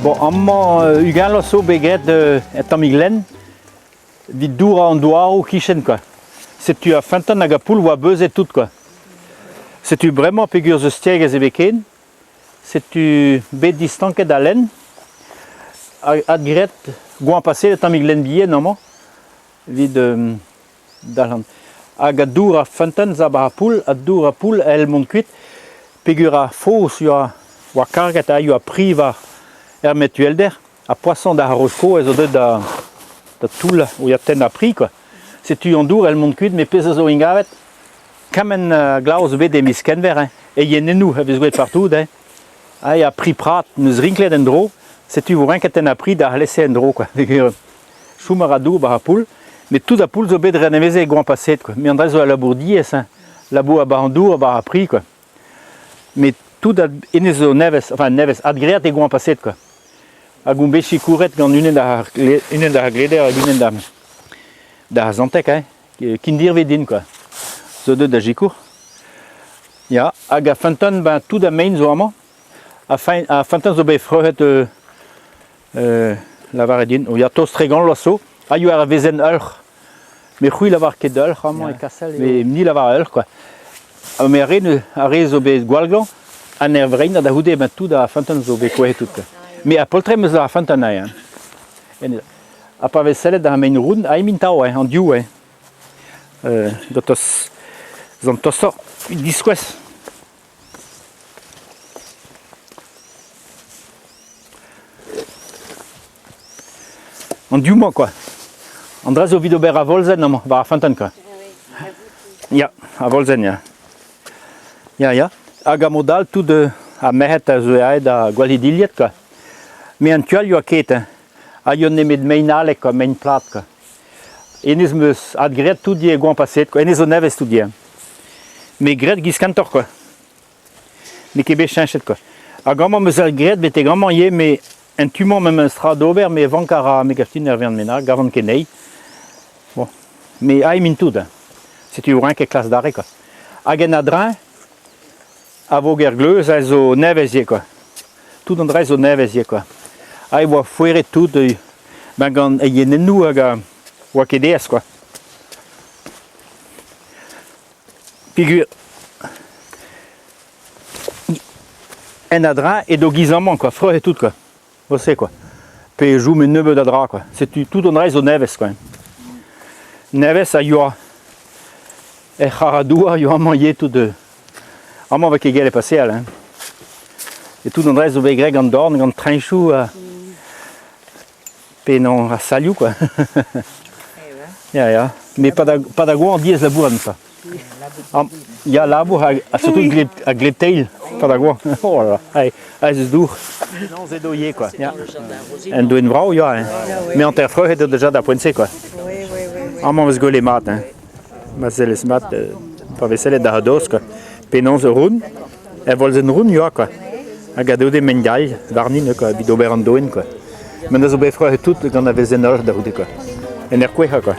Bon, amañ 20 vloaz zo bet graet un tammig lenn evit dourañ an douaroù 'kichen kwa. Setu ar feunteun hag ar poull 'oa beuzet tout kwa. Setu bremañ peogwir 'z eus tiegezh ebet ken, setu bet distanket al lenn hag adgraet goañ paseet un tammig lenn bihan amañ evit dalc'han. Hag a dour ar feunteun 'za 'ba ar poull, ha dour ar poull a c'hell mont kuit peogwir ar foz yoa oa karget ha yoa pri war er metuelder ha poisson da Rosko ez zo deuet da da toullañ o ya tennañ pri kwa. Setu an dour a c'hell mont kuit met pezh a zo ingavet kement glav zo bet e miz Kenver hein, e yenennoù a vez gwraet partout hein. Ha ya pri prat 'neus rinklet en-dro, setu 'vo renket tennañ pri da c'hlese en-dro kwa. Chom a ra dour 'ba ar poull, met tout ar poull zo bet renevezet goañ paseet kwa. Met an dra zo al labour diaes hein, labour 'ba an dour 'ba ar pri kwa. Met tout hennezh zo nevez, enfin nevez, adgraet e goañ paseet kwa. Hag on bet sikouret gant unan da unan da Gleder hag unan da da Santeg hein, kindirvi din kwa. Zo deuet da sikour. Ya, hag ar feunteun, ben tout ar mein zo amañ. Ar feunteun zo bet freuzet lavaret din, o ya tost 30 vloaz zo, ha yoa ar wezenn ulc'h. Met c'hwi lavar ket ulc'h amañ e Kassel, met ni lavar ulc'h quoi. Met ar re, ar re zo bet gwall glañv, an er vrein da c'houde ben tout ar feunteun zo bet kouezhet tout quoi. Met ar poltred 'm eus ar feunteun aze hein. Ha pa vez sellet ar mein round, ha int tav hein, an div hein. Gant an tostoc'h diskouez. An div-mañ kwa. An dra zo evit ober ar volzenn amañ, war ar feunteun kwa. Ya, ar volzenn ya. Ya, ya. Hag a mod all tout ar merc'hed a zo aet da gwalc'hiñ dilhad kwa. Met an tu all 'yoa ket hein. Ha 'yoa nemet mein alek kwa, mein plat kwa. Hennezh 'm eus adgraet tout ivez goañ paseet kwa. Hennezh zo nevez tout ivez. Met graet giz kentoc'h kwa. N'eo ket bet cheñchet kwa. Hag amañ 'm eus graet betek amañ ivez met en tu-mañ memes tra d'ober met vank a ra me gav din ur wern bennak, gavan ket anezhi. Bon, met aet int tout hein. Setu o ket klas dare kwa. Hag en a-dreñv, a voger gleuz a zo nevez ivez kwa. Tout an dra zo nevez ivez kwa. Ha e oa foeret tout ben gant eienennoù hag a oa ket aes kwa. Peogwir en a-dreñv edo giz amañ kwa, freuz tout kwa, mod-se kwa. Pe e chome nebeut a dra kwa. Setu tout an dra zo nevez kwa. Nevez a yoa er c'harr-douar a yoa amañ ivez tout amañ 'vez ket gellet paseal hein. Et tout an dra zo bet graet gant dorn, gant treñchoù pe non ar salioù kwa. Ya ya. Mais pa da pa da goañ diaes labourat ça. Ya labour ha surtout gleb ha gleb-teil pa da goañ. Oh là là, ae aes eus dour. Penaos edo ivez quoi. Ya. Un doenn vrav ya hein. Mais hanter-freuzet eo deja d'ar poent-se quoi. Amañ 'vez gwelet mat hein. Ma sellez mat pa vez sellet da a-dost quoi. Penaos ur round, er volzenn round ya quoi. Hag a deude men-gall warnin quoi, evit ober an doenn quoi. Met a zo bet freuzet tout gant ar wezenn all da c'houde quoi. En ur kouezhañ quoi.